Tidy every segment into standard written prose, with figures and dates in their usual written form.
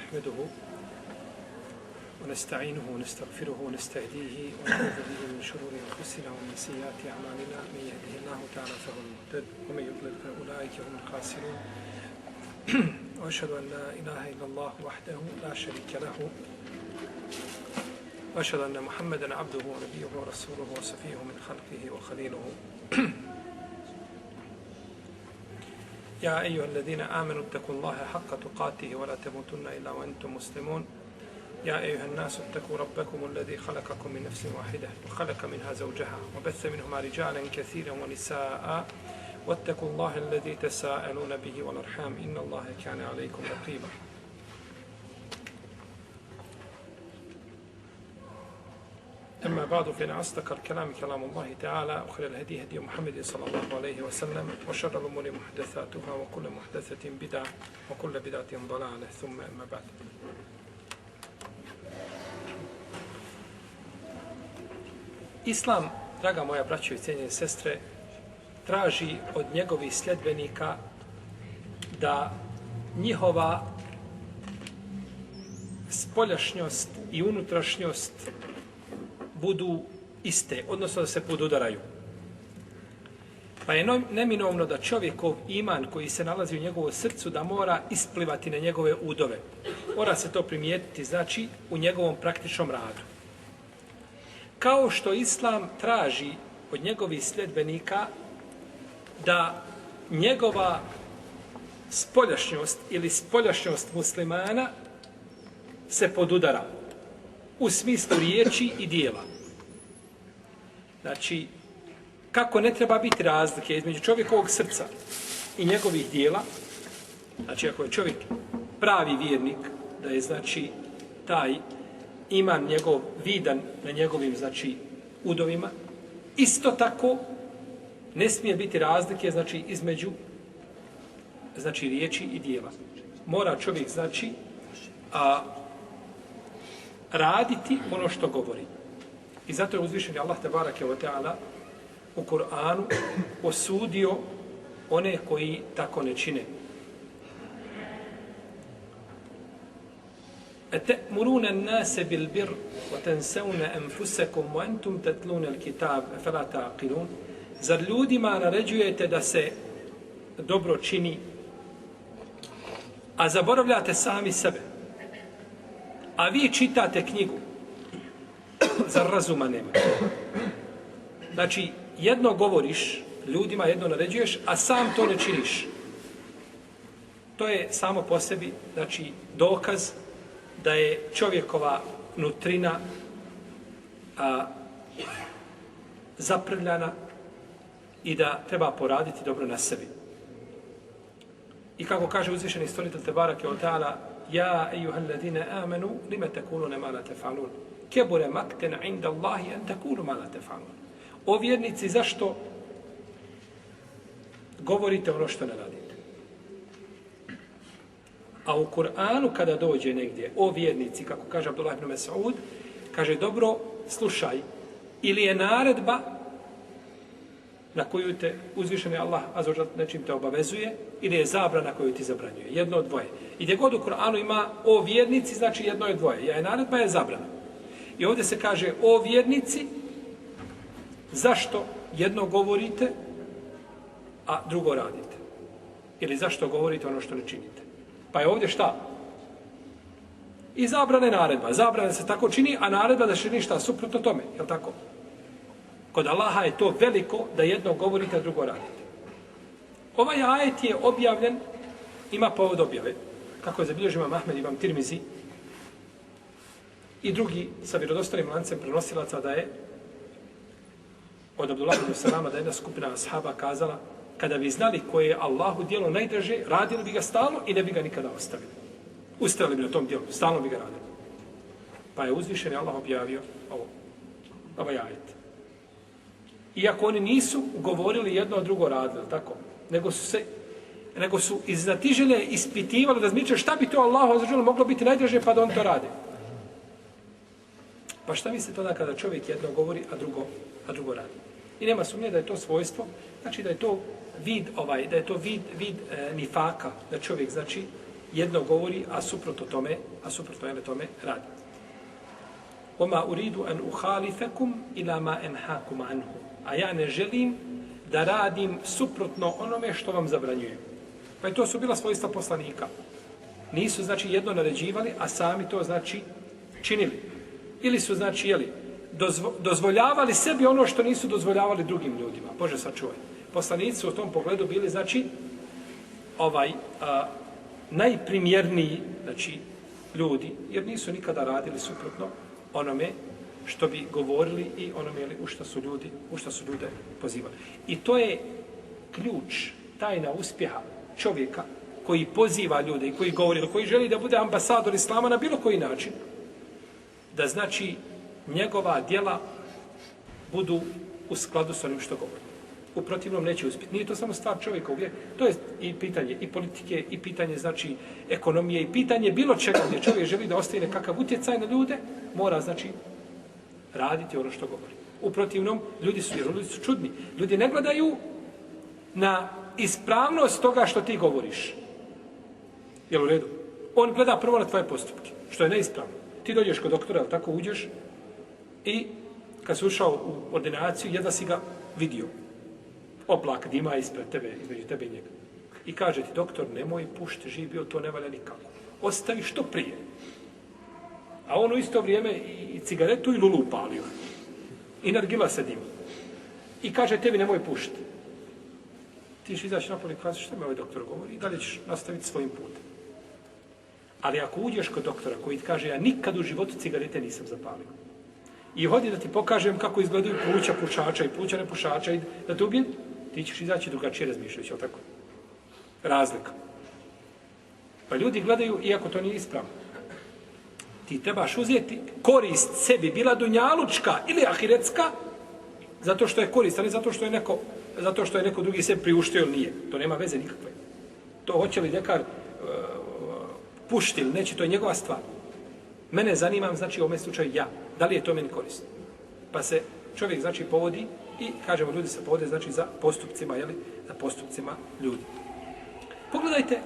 نحمده ونستعينه ونستغفره ونستهديه ونعوذ به من شرور أنفسنا ومن سيئات أعمالنا من يهده الله تعالى فهو المهتد ومن يضلل فأولئك هم الخاسرون وأشهد أن لا إله إلا الله وحده لا شريك له وأشهد أن محمدا عبده ونبيه ورسوله وصفيه من خلقه وخليله يا أيها الذين آمنوا اتقوا الله حق تقاته ولا تموتن إلا وأنتم مسلمون يا أيها الناس اتقوا ربكم الذي خلقكم من نفس واحدة وخلق منها زوجها وبث منهما رجالا كثيرا ونساء واتقوا الله الذي تساءلون به والأرحام إن الله كان عليكم رقيبا أما بعد فإن أصدق الكلام كلام الله تعالى وخير الهدي هدي محمد صلى الله عليه وسلم وشر الأمور محدثاتها وكل محدثة بدعة وكل بدعة ضلالة ثم أما بعد. Islam, draga moja braćo i cijenjene sestre, traži od njegovih sljedbenika da njihova spoljašnjost i unutrašnjost budu iste, odnosno da se podudaraju. Pa je neminovno da čovjekov iman koji se nalazi u njegovom srcu da mora isplivati na njegove udove. Mora se to primijetiti, znači, u njegovom praktičnom radu. Kao što Islam traži od njegovih sljedbenika da njegova spoljašnjost ili spoljašnjost muslimana se podudara u smislu riječi i dijela. Znači, kako ne treba biti razlike između čovjekovog srca i njegovih dijela, znači ako je čovjek pravi vjernik, da je znači taj iman njegov vidan na njegovim znači udovima, isto tako ne smije biti razlike znači između znači riječi i dijela. Mora čovjek znači raditi ono što govori. I zato je uzvišeni Allah tebareke ve taala u Kur'anu osudio one koji tako ne čine. أَتَأْمُرُونَ النَّاسَ بِالْبِرِّ وَتَنْسَوْنَ أَنفُسَكُمْ وَأَنْتُمْ تَتْلُونَ الْكِتَابَ أَفَلَا تَعْقِلُونَ. Zar ljudima naređujete da se dobro čini, a zaboravljate sami sebe? A vi čitate knjigu. Zar razuma nema? Znači, jedno govoriš ljudima, jedno naređuješ, a sam to ne činiš. To je samo po sebi, znači, dokaz da je čovjekova nutrina zaprljana i da treba poraditi dobro na sebi. I kako kaže uzvišeni stvoritelj tebareke ve taala: Ja ejuhalladine amanu lima takulune ma la tefalun. Kebure makten inda Allahi an takulu ma la tefalun. O vjernici, zašto govorite ono što ne radite? A u Kur'anu kada dođe negdje, o vjernici, kako kaže Abdullah ibn Mas'ud, kaže dobro, slušaj, ili je naredba na koju te uzvišeni Allah azza nečim te obavezuje, ili je zabrana koju ti zabranjuje. Jedno od dvoje. I gdje god u Kur'anu ima o vjernici, znači jedno je dvoje. Je naredba, je zabrana. I ovdje se kaže o vjernici, zašto jedno govorite, a drugo radite? Ili zašto govorite ono što ne činite? Pa je ovdje šta? I zabrana je naredba. Zabrana se tako čini, a naredba da čini šta? Suprotno tome. Je li tako? Kod Allaha je to veliko da jedno govorite, a drugo radite. Ovaj ajet je objavljen, ima povod objave. Kako je zabilježio imam Ahmed, imam Tirmizi i drugi sa vjerodostojnim lancem prenosilaca da je od Abdullah ibn Salama da jedna skupina ashaba kazala: kada bi znali koje je Allahu djelo najdraže, radili bi ga stalno i ne bi ga nikada ostavili. Ustrajali bi na tom djelu, stalno bi ga radili. Pa je uzvišeni Allah objavio ovaj ajet. Iako oni nisu govorili jedno, a drugo radili, tako? Nego su iz znatiželje ispitivali, razmišljali šta bi to Allahu azza moglo biti najdraže, pa da on to radi. Pa šta mislite tada kada čovjek jedno govori, a drugo radi? I nema sumnje da je to svojstvo, znači da je to vid nifaka, da čovjek znači jedno govori, a suprotno a suprotno je tome radi. Oma uridu an uhalifekum ila ma enhakum anhu. A ja ne želim da radim suprotno onome što vam zabranjujem. Pa i to su bila svojstva poslanika. Nisu, znači, jedno naređivali, a sami to, znači, činili. Ili su, znači, dozvoljavali sebi ono što nisu dozvoljavali drugim ljudima. Bože sačuvaj. Poslanici su u tom pogledu bili, znači, najprimjerniji, znači, ljudi, jer nisu nikada radili suprotno onome što bi govorili i onome u što su ljude pozivali. I to je ključ, tajna uspjeha čovjeka koji poziva ljude i koji govori, koji želi da bude ambasador islama na bilo koji način, da znači njegova djela budu u skladu s onim što govori. U protivnom neće uspjeti. Nije to samo stvar čovjeka uvijek. To je i pitanje i politike, i pitanje, znači, ekonomije, i pitanje bilo čega gdje čovjek želi da ostaje nekakav utjecaj na ljude, mora, znači, raditi ono što govori. U protivnom, ljudi su čudni. Ljudi ne gledaju na ispravnost toga što ti govoriš. Jel u redu? On gleda prvo na tvoje postupke, što je neispravno. Ti dođeš kod doktora, tako uđeš i kad si ušao u ordinaciju, jedva si ga vidio. Oblak dima ispred tebe, između tebe i njega. I kaže ti, doktor, nemoj pušti živ bio, to ne valja nikako. Ostavi što prije. A on u isto vrijeme i cigaretu i lulu palio. I nargila se dima. I kaže tebi, nemoj pušti. Ti ćeš izaći napolje i kažeš što mi ovaj doktor govori i dalje ćeš nastaviti svojim putem. Ali ako uđeš kod doktora koji ti kaže, ja nikad u životu cigarete nisam zapalio. I hodi da ti pokažem kako izgledaju pluća pušača i pluća nepušača i da te ubijem, ti ćeš izaći drugačije razmišljajući, jel tako? Razlika. Pa ljudi gledaju, iako to nije ispravno. Ti trebaš uzeti korist sebi, bila dunjalučka ili ahiretska, zato što je korist, ali zato što je neko drugi sebi priuštio ili nije. To nema veze nikakve. To hoće li ljekar pušti ili neće, to je njegova stvar. Mene zanima, znači, u ovom slučaju ja. Da li je to meni korist? Pa se čovjek, znači, povodi i, kažemo, ljudi se povode, znači, za postupcima, jeli? Za postupcima ljudi. Pogledajte,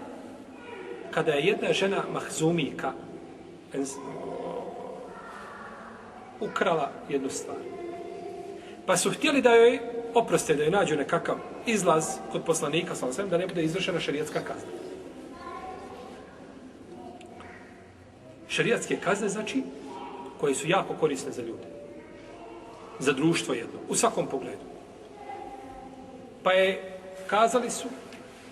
kada je jedna žena Mahzumijka ukrala jednu stvar. Pa su htjeli da joj oproste, da joj nađu nekakav izlaz kod poslanika, da ne bude izvršena šerijatska kazna. Šerijatske kazne, znači, koje su jako korisne za ljude. Za društvo jedno, u svakom pogledu. Pa kazali su,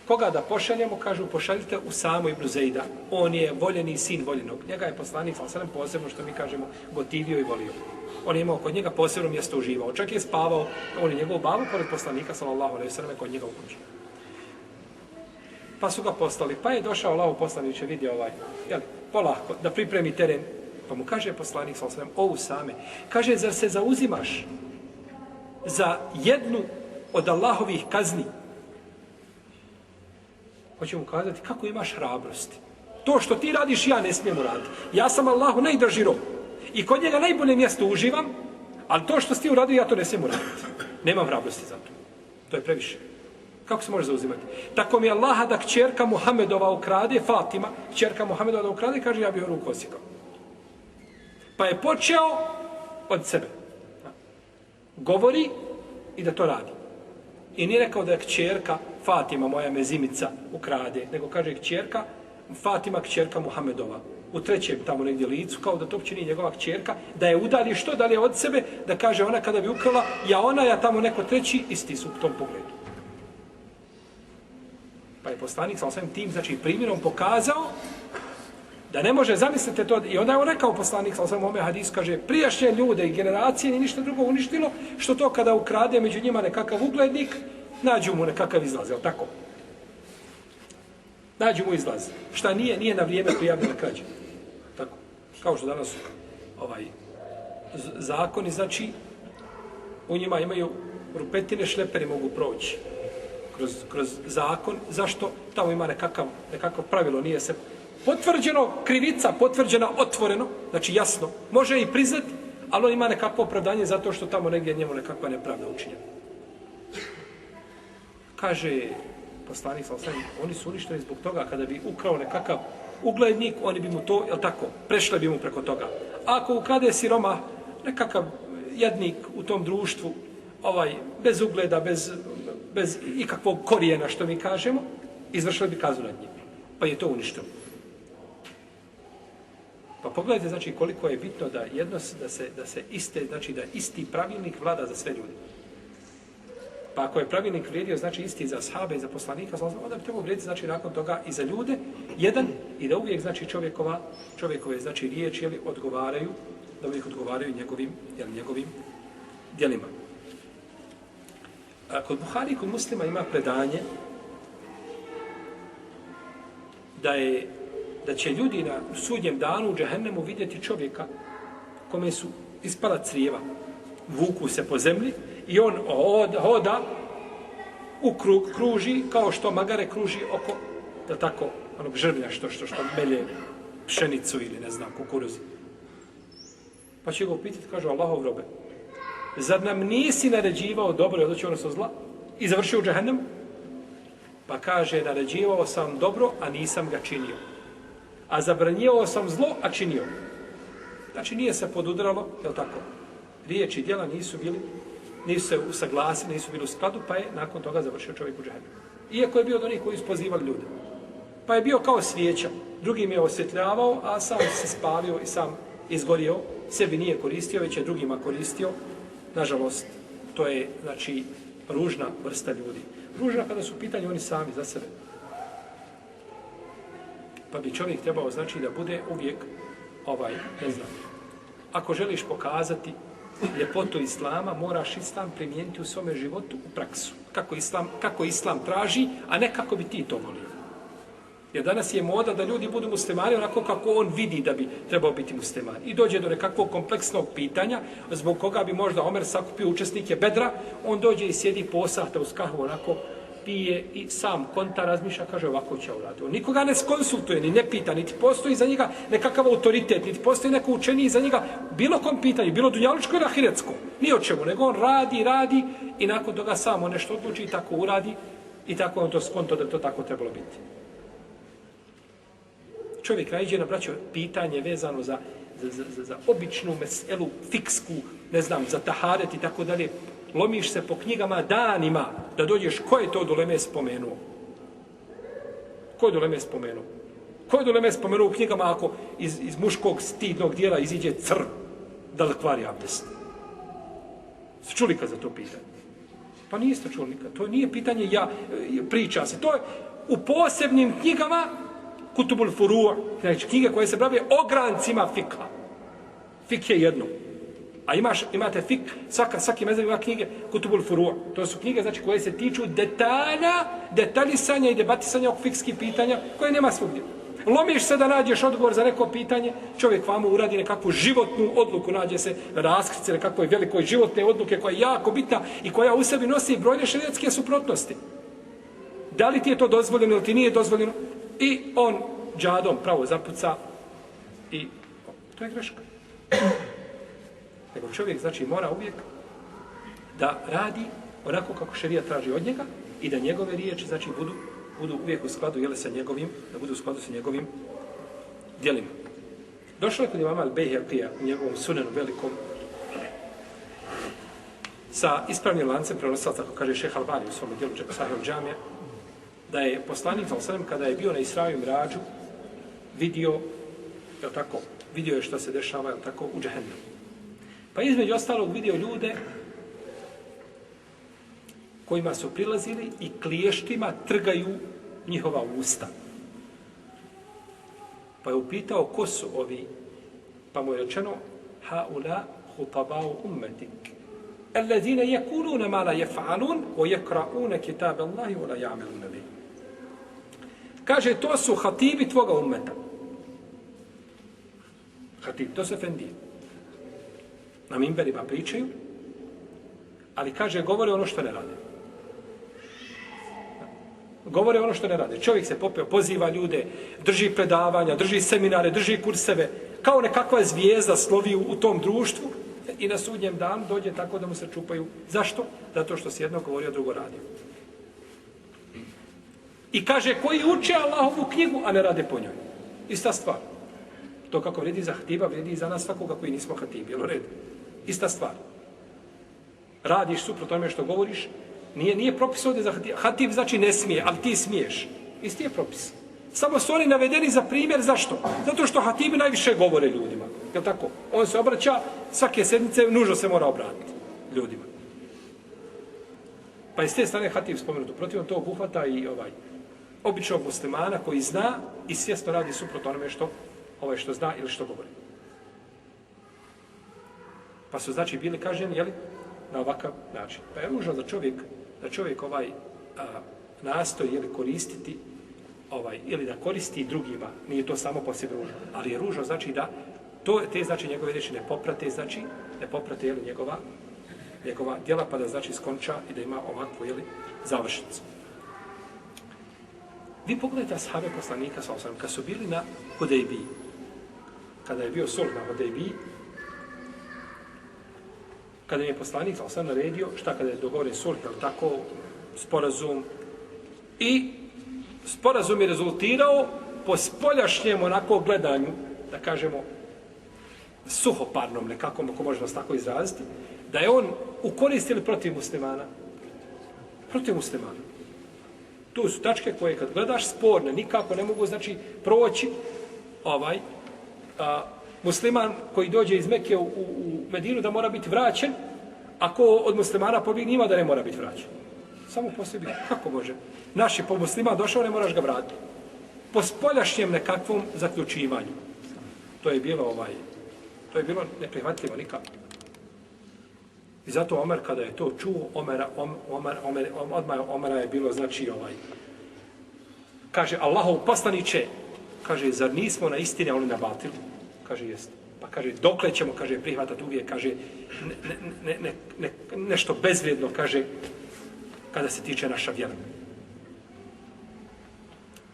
koga da pošaljemo, kažu, pošaljite Usamu ibn Zejda. On je voljeni sin voljenog. Njega je poslanik, posebno, što mi kažemo, gotivio i volio. On je imao kod njega posebno mjesto uživao. Čak je spavao, on je njegov babu, pored poslanika, sallallahu alejhi ve sellem, kod njega u kući. Pa su ga poslali. Pa je došao Allahov poslanik, vidio polako, da pripremi teren. Pa mu kaže poslanik, sallallahu alejhi ve sellem, o Usame, kaže, zar se zauzimaš za jednu od Allahovih kazni? Hoće mu kazati, kako imaš hrabrosti? To što ti radiš, ja ne smijem uraditi. Ja sam Allahu najdraži rob. I kod njega najbolje mjesto uživam, ali to što si ti uradio, ja to ne smijem uraditi. Nemam hrabrosti za to. To je previše. Kako se može zauzimati? Tako mi Allaha da kćerka Muhammedova ukrade, Fatima, kćerka Muhammedova da ukrade, kaže, ja bi joj ruku osjekao. Pa je počeo od sebe. Govori i da to radi. I nije rekao da je kćerka Fatima, moja mezimica, ukrade, nego kaže kćerka Fatima, kćerka Muhammedova. U trećem tamo negdje licu, kao da to čini njegova kćerka, da je udalji što dalje od sebe, da kaže ona kada bi ukrala, ja tamo neko treći, isti su u tom pogledu. Pa je poslanik sa svojim tim, znači primjerom pokazao da ne može, zamislite to, i onda je on rekao poslanik sa svojim ome hadisu, kaže, prijašnje ljude i generacije ni ništa drugo uništilo, što to kada ukrade među njima nekakav uglednik, nađu mu nekakav izlaz, jel tako? Nađu mu izlaz. Šta nije na vrijeme prijavljena krađa. Tako. Kao što danas zakoni, znači, u njima imaju rupetine, šleperi mogu proći kroz zakon. Zašto? Tamo ima nekakav pravilo, nije se potvrđeno, krivica potvrđena otvoreno, znači jasno, može i priznati, ali on ima nekakvo opravdanje zato što tamo negdje njemu nekakva nepravda učinjena. Kaže poslanik, oni su uništeni zbog toga kada bi ukrao nekakav uglednik, oni bi mu to, jel tako, prešle bi mu preko toga. Ako ukrade siromah, nekakav jadnik u tom društvu, bez ugleda, bez ikakvog korijena, što mi kažemo, izvršili bi kaznu nad njim. Pa je to uništeno. Pa pogledajte, znači, koliko je bitno da se iste, znači, da isti pravilnik vlada za sve ljude. Pa ako je pravilnik vrijedio, znači, isti za ashabe i za poslanika, onda bi trebalo vrijediti, znači, nakon toga i za ljude, jedan, i da uvijek, znači, čovjekove, znači, riječi, odgovaraju, da uvijek odgovaraju njegovim djelima. Kod Buhari i kod Muslima ima predanje da će ljudi na sudnjem danu u džehennemu vidjeti čovjeka kome su ispala crijeva, vuku se po zemlji i on hoda u krug, kruži kao što magare kruži oko, da tako, onog žrvlja što melje pšenicu ili ne znam, kukuruzi. Pa će ga upitati, kaže, Allahov robe, zar nam nisi naređivao dobro i odlučivao od zla i završio u džehennemu? Pa kaže, naređivao sam dobro, a nisam ga činio. A zabranjivao sam zlo, a činio. Znači nije se podudralo, je li tako? Riječi i djela nisu se usaglasili, nisu bili u skladu, pa je nakon toga završio čovjek u džehennemu. Iako je bio od onih koji su pozivali ljude. Pa je bio kao svijeća, drugim je osvjetljavao, a sam se spalio i sam izgorio, sebi nije koristio, već je drugima koristio. Nažalost, to je, znači, ružna vrsta ljudi. Ružna kada su u pitanju oni sami za sebe. Pa bi čovjek trebao, znači, da bude uvijek, ne znam, ako želiš pokazati ljepotu Islama, moraš Islam primijeniti u svome životu, u praksu. Kako Islam traži, a ne kako bi ti to volio. Jer danas je moda da ljudi budu muslimani onako kako on vidi da bi trebao biti musliman. I dođe do nekakvog kompleksnog pitanja, zbog koga bi možda Omer sakupio učesnike Bedra, on dođe i sjedi posahta uz kahvu, onako pije i sam konta razmišlja, kaže ovako će uraditi. On nikoga ne skonsultuje, ni ne pita, niti postoji za njega nekakav autoritet, niti postoji neko učeniji za njega, bilo kom pitanju, bilo dunjalučko ili ahiretsko, ni o čemu, nego on radi i nakon toga samo nešto odluči i tako uradi i tako on to skonto da to tako trebalo biti. Čovjek naiđe na, braćo, pitanje vezano za običnu meselu, fiksku, ne znam, za taharet i tako dalje. Lomiš se po knjigama danima da dođeš ko je to od uleme spomenuo. Ko je od uleme spomenuo? Ko je od uleme spomenuo u knjigama ako iz muškog stidnog dijela iziđe crv, da li kvari abdest? Ste čuli kad za to pitanje? Pa niste čuli nikad. To nije pitanje priča se. To je u posebnim knjigama Kutubul Furu', znači knjige koje se bave ograncima fikha. Fik je jedno. A imate fik, svaki mezheb ima knjige Kutubul Furu'. To su knjige, znači, koje se tiču detaljisanja i debatisanja oko fikskih pitanja koje nema svugdje. Lomiš se da nađeš odgovor za neko pitanje, čovjek vamo uradi nekakvu životnu odluku, nađe se raskrice nekakve velikoj životne odluke koja je jako bitna i koja u sebi nosi brojne šerijatske suprotnosti. Da li ti je to dozvoljeno ili ti nije dozvoljeno? I on džadom pravo zapuca i to je greška. Nego čovjek, znači, mora uvijek da radi onako kako šerijat traži od njega i da njegove riječi, znači, budu uvijek u skladu, da budu u skladu sa njegovim djelima. Došlo je kod imama Al-Bejhaqija u njegovom sunenu velikom sa ispravnim lancem prenosilaca, kako kaže šejh Albani u svom djelu Sahih al-Džamija, da je poslanik s.a.v. kada je bio na Israju i Mirađu vidio je što se dešava u džehennemu. Pa između ostalog vidio ljude kojima su prilazili i kliještima trgaju njihova usta. Pa je upitao ko su ovi, pa mu je rečeno haula hutabau ummetik alladhina yaquluna ma la yaf'alun wa yaqra'una kitab Allahi wa la ya'maluna bih. Kaže, to su hatibi tvoga ummeta. Hatib, to su efendije. Na mimberima pričaju, ali kaže, govore ono što ne rade. Govore ono što ne rade. Čovjek se popeo, poziva ljude, drži predavanja, drži seminare, drži kurseve, kao nekakva zvijezda slovi u tom društvu i na sudnjem danu dođe tako da mu se čupaju. Zašto? Zato što si jedno govorio, drugo radio. I kaže, koji uče Allahovu knjigu, a ne rade po njoj. Ista stvar. To kako vrijedi za hatiba, vrijedi i za nas svakoga koji nismo hatibi. Jel u redu? Ista stvar. Radiš suprotno tome što govoriš, nije propis ovdje za hatib. Hatib znači ne smije, ali ti smiješ. Isti je propis. Samo su oni navedeni za primjer, zašto? Zato što hatibi najviše govore ljudima. Jel tako? On se obraća, svake sedmice nužno se mora obratiti ljudima. Pa iz te strane hatib spomenuto. Protiv to obuhvata i običnog muslimana koji zna i svjesno radi suprotno onome što zna ili što govori. Pa su znači bili kažnjeni, jeli, na ovakav način. Pa je ružno da čovjek nastoji jeli, koristiti ili da koristi drugima, nije to samo po sebi ružno, ali je ružno znači da te znači njegove riječi ne poprate jeli, njegova djela, pa da znači skonča i da ima ovakvu jeli, završnicu. Vi pogledajte ashabe poslanika kad su bili na Hudejbiji, kada je bio sulh na Hudejbiji, kada je poslanik naredio, kada je dogovoren sulh, tako, sporazum, i sporazum je rezultirao po spoljašnjem onako gledanju, da kažemo, suhoparnom nekako, ako možemo se tako izraziti, da je on u korist ili protiv muslimana? Protiv muslimana. Tu su tačke koje kad gledaš sporne, nikako ne mogu znači proći musliman koji dođe iz Mekke u Medinu da mora biti vraćen, ako od muslimana pobjegne ima da ne mora biti vraćen. Samo po sebi, kako može? Naš je po musliman došao, ne moraš ga vratiti. Po spoljašnjem nekakvom zaključivanju. To je bilo neprihvatljivo nikako. I zato Omer, kada je to čuo, Omera je bilo, znači, kaže, Allahov poslaniče, kaže, zar nismo na istini, a oni na batilu? Kaže, jeste. Pa kaže, dokle ćemo, kaže, prihvatati uvijek, kaže, nešto bezvrijedno, kaže, kada se tiče naša vjera.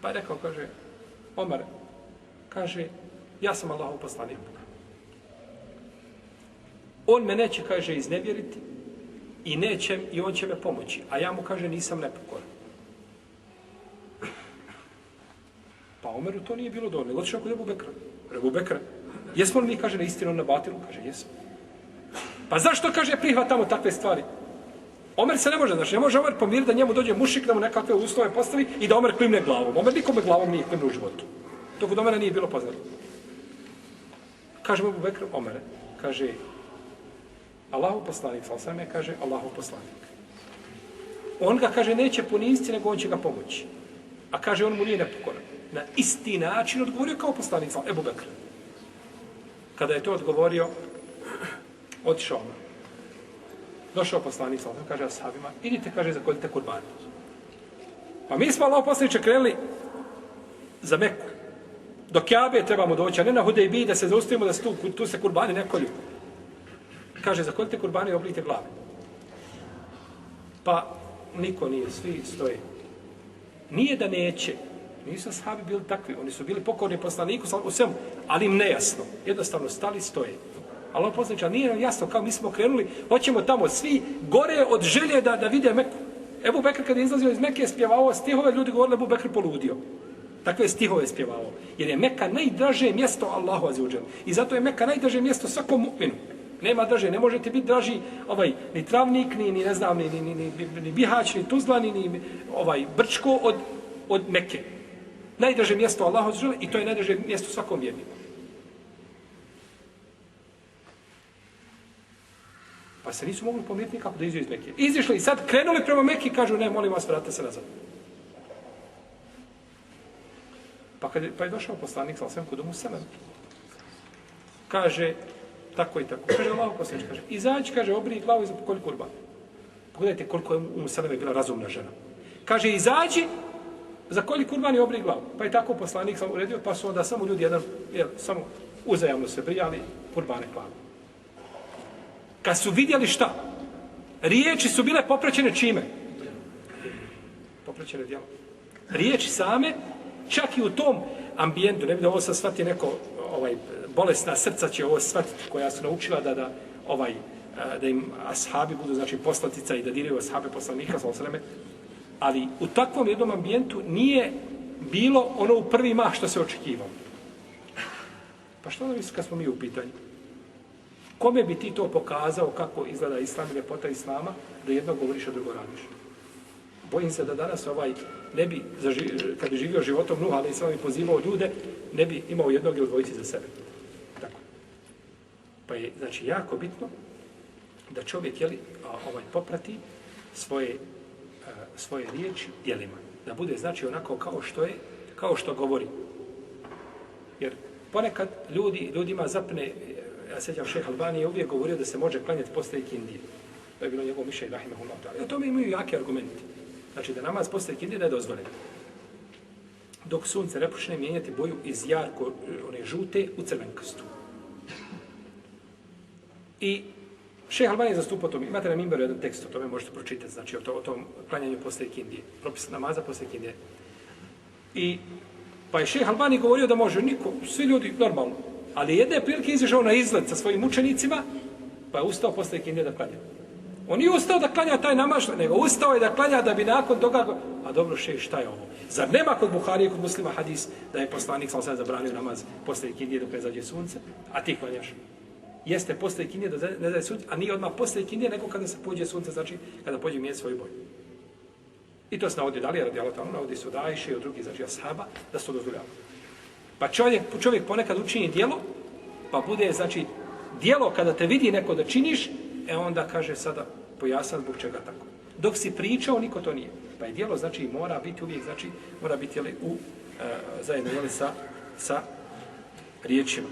Pa je rekao, kaže, Omer, kaže, ja sam Allahov poslanik. On me neće, kaže, iznevjeriti i on će me pomoći. A ja mu, kaže, nisam nepokoran. Pa Omeru to nije bilo dovoljno. Otišao kod Ebu Bekra. Jesmo li mi, kaže, na istinu na batilu? Kaže, jesmo. Pa zašto, kaže, prihvatamo takve stvari? Omer se ne može, znači, ne može Omer pomiriti da njemu dođe mušik, da mu nekakve uslove postavi i da Omer klimne glavom. Omer nikome glavom nije klimne u životu. To kod Omera nije bilo poznato. Kaže mu Ebu Bekr, Omere, kaže, Allahov poslanik, kaže, Allahov poslanik. On ga, kaže, neće poniziti, nego on će ga pomoći. A kaže, on mu nije nepokoran. Na isti način odgovorio kao poslanik, Ebu Bekr. Kada je to odgovorio, otišao Omer. Došao poslanik, kaže ashabima, idite, kaže, zakoljite kurbani. Pa mi smo, Allahov poslaniče, krenuli za Meku. Do Kjabe trebamo doći, a ne na Hudejbiji da se zaustavimo, da se tu se kurbani ne kolju. Kaže, zakoljite kurbani i oblijte glave. Pa niko nije, svi stoje. Nije da neće. Nisu ashabi bili takvi, oni su bili pokorni poslaniku u svemu, ali im nejasno. Jednostavno stali, stoje. Ali on poslaniča, nije nam jasno, kao mi smo krenuli, hoćemo tamo svi gore od želje da vide Meku. Ebu Bekr kad je izlazio iz Mekke je spjevao stihove, ljudi govorili Ebu Bekr poludio. Takve stihove spjevao. Jer je Meka najdraže mjesto Allahu azza. I zato je Meka najdraže mjesto svakom mu'minu. Nema draže, ne može ti biti draži ni Travnik, ni ne znam, ni Bihać, ni Tuzla, ni Brčko od Mekke. Najdraže mjesto Allahu azza i to je najdraže mjesto svakom vjerniku. Pa se nisu mogli pomiriti nikako da izađu iz Mekke. Izišli i sad krenuli prema Mekki i kažu, ne, molim vas, vratite se nazad. Pa je došao poslanik, sallallahu kod Umu Seleme. Kaže, tako i tako. Kaže, Allahov poslanik, kaže, izađi, kaže, obrij glavu i zapokolj kurban. Pogledajte koliko je Umu Seleme bila razumna žena. Kaže, izađi, zakolji kurban i obrij glavu. Pa je tako poslanik sam uredio, pa su onda samo ljudi samo uzajamno se brijali, kurbane glavu. Kad su vidjeli šta? Riječi su bile popraćene čime? Popraćene djelom. Riječi same, čak i u tom ambijentu, ne bi da ovo sad shvati neko bolesna srca će ovo shvatiti, koja su naučila da im ashabi budu, znači, poslatica i da diraju ashabe poslanika, ali u takvom jednom ambijentu nije bilo ono u prvi mah što se očekivalo. Pa što onda misli kad smo mi u pitanju? Kome bi ti to pokazao kako izgleda islam i ljepota islama, da jedno govoriš, a drugo radiš? Bojim se da danas ne bi, kad bi živio životom Nuh, ali i pozivao ljude, ne bi imao jednog ili dvojici za sebe. Tako. Pa je, znači, jako bitno da čovjek, poprati svoje riječi djelima. Da bude, znači, onako kao što govori. Jer ponekad ljudima zapne, ja sjećam Šejh Albani je uvijek govorio da se može klanjati posle ikindije. To je bilo njegovo mišljenje, rahimehullah ta'ala. O tome imaju jake argumenti. Znači da namaz posle ikindije ne je dozvoljen. Dok sunce ne počne mijenjati boju iz jarko, one žute, u crvenkastu. I Šejh Albani je zastupao tome. Imate na mimberu jedan tekst, o tome možete pročitati, znači o tom klanjanju posle ikindije. Propis namaza posle ikindije. Pa je Šejh Albani govorio da može niko, svi ljudi normalno. Ali jedne prilike izišao na izlet sa svojim učenicima, pa je ustao posle ikindije da klanja. On nije ustao da klanja taj namaz, nego ustao je da klanja da bi nakon toga... A dobro, šejh, šta je ovo? Zar nema kod Buharije, kod Muslima hadis da je poslanik sallallahu zabranio namaz posle ikindije dok ne zađe sunce, a ti klanjaš? Jeste posle ikindije da ne zađe sunce, a nije odmah posle ikindije, nego kada se pođe sunce, znači kada pođe mijenjati svoju boju. I to se navodi dalje, radijallahu ta'ala, navodi se od Ajše i od drugih, znači ashaba, da se to dozvoljava. Pa čovjek ponekad učini djelo, pa bude, znači, djelo kada te vidi neko da činiš, onda kaže sada pojasna zbog čega tako. Dok si pričao, niko to nije. Pa je djelo, znači, mora biti uvijek, znači, mora biti zajedno sa riječima.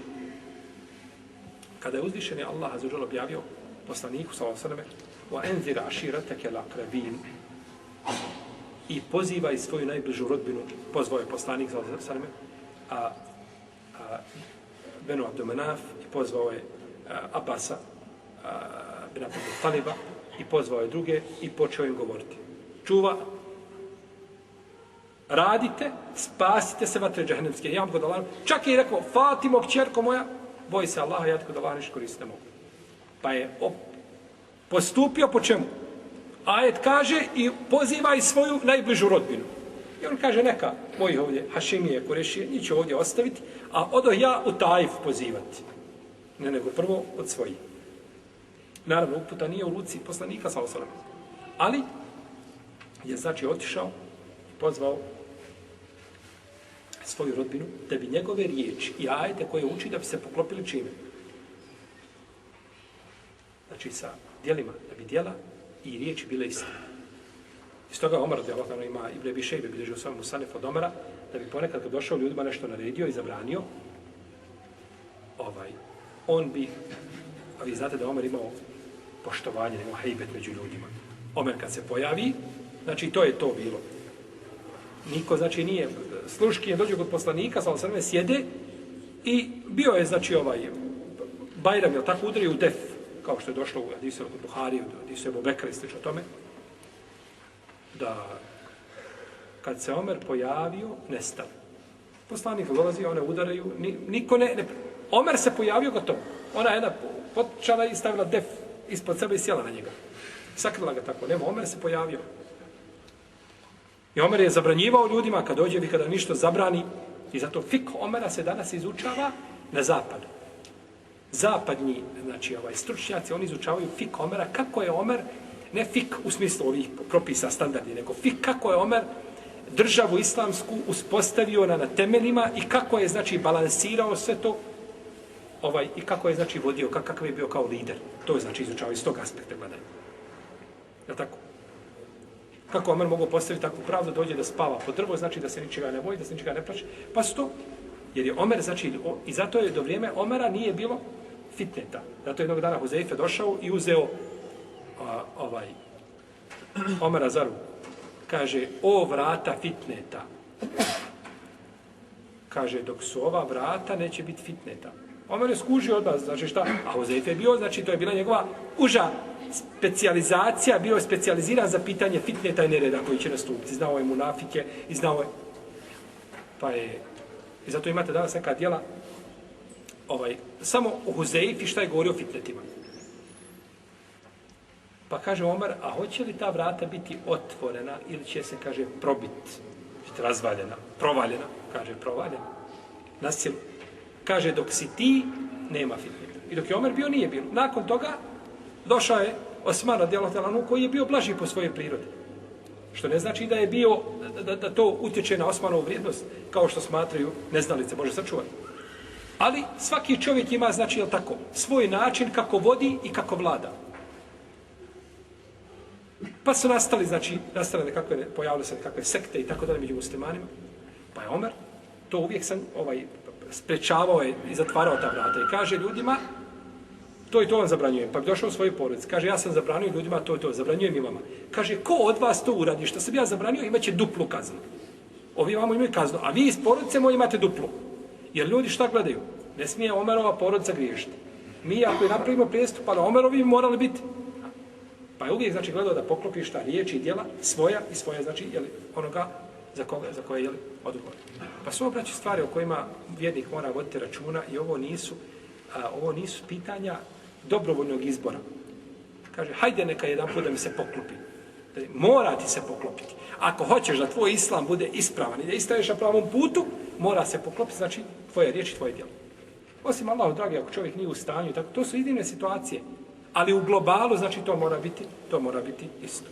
Kada je uzvišeni Allah azza wa dželle objavio poslaniku sallallahu alejhi ve selleme: "Wa anzir ashirataka al-aqrabin", i pozivaj svoju najbližu rodbinu, pozvao je poslanik sallallahu alejhi ve selleme Benu Abdu Menaf, i pozvao je Abasa bin Abdu Taliba, i pozvao je druge i počeo im govoriti: radite, spasite se vatre džehennemske. Ja vam kod Allah, čak je rekao: Fatimo, kćerko moja, boj se Allaha, ja ti kod Allah ništa koristiti ne mogu. Pa je postupio po čemu? Ajet kaže: i pozivaj svoju najbližu rodbinu. I on kaže: neka moji ovdje Hašimije, Kurešije, njih ću ovdje ostaviti, a odoh ja u Taif pozivati. Ne, nego prvo od svojih. Naravno, uputa nije u ruci poslanika sallallahu alejhi ve sellem. Ali je, znači, otišao i pozvao svoju rodbinu da bi njegove riječi i ajete koje uči da bi se poklopili čime? Znači sa djelima, da bi djela i riječi bile iste. Iz toga Omar radijallahu anhu ima Ibn Abi Šejbe bilježi u svom Musannef od Omara, da bi ponekad kad došao ljudima nešto naredio i zabranio, on bi, a vi znate da Omar imao poštovanje, imao hejbet među ljudima. Omer kad se pojavi, znači to je to bilo. Niko, znači, nije sluški, dođe kod poslanika, sallallahu alejhi ve sellem, sjede i bio je, znači, Bajram, je tako, udario u def, kao što je došlo u hadisu od Buhari, u hadisu Ebu Bekra i slično tome, da kad se Omer pojavio, nestao. Poslanik dolazi, one udaraju, niko ne... Omer se pojavio, gotovo. Ona jedna počela i stavila def ispod sebe i sjela na njega. Sakrila ga tako, nema, Omer se pojavio. I Omer je zabranjivao ljudima kad dođe i kada ništa zabrani. I zato fik Omera se danas izučava na zapadu. Zapadnji, znači, stručnjaci, oni izučavaju fik Omera, kako je Omer, ne fik u smislu ovih propisa standardi, nego fik kako je Omer državu islamsku uspostavio na temeljima i kako je, znači, balansirao sve to, i kako je, znači, vodio, kakav je bio kao lider. To je, znači, izučavao iz tog aspekta gledanja. Je tako? Kako Omer mogu postaviti takvu pravdu, dođe da spava pod drvo, znači da se ničega ne boji, da se ničega ne plaće. Pa su to, jer je Omer, znači, i zato je do vrijeme Omera nije bilo fitneta. Zato je jednog dana Huzeife došao i uzeo Omera za ruku. Kaže: o vrata fitneta. Kaže: dok su ova vrata, neće biti fitneta. Omer je skužio od nas, znači šta? A Huzeife je bio, znači to je bila njegova uža specijalizacija, bio je specijaliziran za pitanje fitneta i nereda koji će nastupiti. Znao je munafike i znao je... I zato imate danas neka djela samo u Huzeifi šta je govorio o fitnetima. Pa kaže Omer: a hoće li ta vrata biti otvorena ili će se, kaže, probiti, razvaljena, provaljena, kaže provaljena, na silu. Kaže, dok si ti, nema fitne. I dok je Omer bio, nije bilo. Nakon toga, došao je Osman radijallahu ta'ala anhu, koji je bio blaži po svojoj prirodi. Što ne znači da je bio, da to utječe na Osmanovu vrijednost, kao što smatraju neznalice, Bože sačuvati. Ali svaki čovjek ima, znači, jel tako, svoj način kako vodi i kako vlada. Pa su nastale nekakve, pojavile se nekakve sekte i tako dalje među muslimanima. Pa je Omer to uvijek sprečavao je i zatvarao ta vrata i kaže ljudima, to i to vam zabranjujem. Pa bi došao u svoju porodicu. Kaže, ja sam zabranio ljudima to i to, zabranjujem i vama. Kaže, ko od vas to uradi? Što sam ja zabranio, imaće duplu kaznu. Ovi vamo imaju kaznu, a vi iz porodice moje imate duplu. Jer ljudi šta gledaju? Ne smije Omerova porodica griješiti. Mi ako je napravimo prijestup, pa na Omerovi bi morali biti. Pa je uvijek, znači, gledao da poklopi šta riječi i djela svoja i svoja, znači, jeli, onoga za koje je odgovor. Pa su obraći stvari o kojima vjernik mora voditi računa i ovo nisu pitanja dobrovoljnog izbora. Kaže, hajde neka jedan put da mi se poklopi. Mora ti se poklopiti. Ako hoćeš da tvoj islam bude ispravan i da istaješ na pravom putu, mora se poklopiti, znači, tvoje riječi, tvoje djelo. Osim Allahu dragi, ako čovjek nije u stanju, tako, to su iznimne situacije. Ali u globalu, znači, to mora biti isto.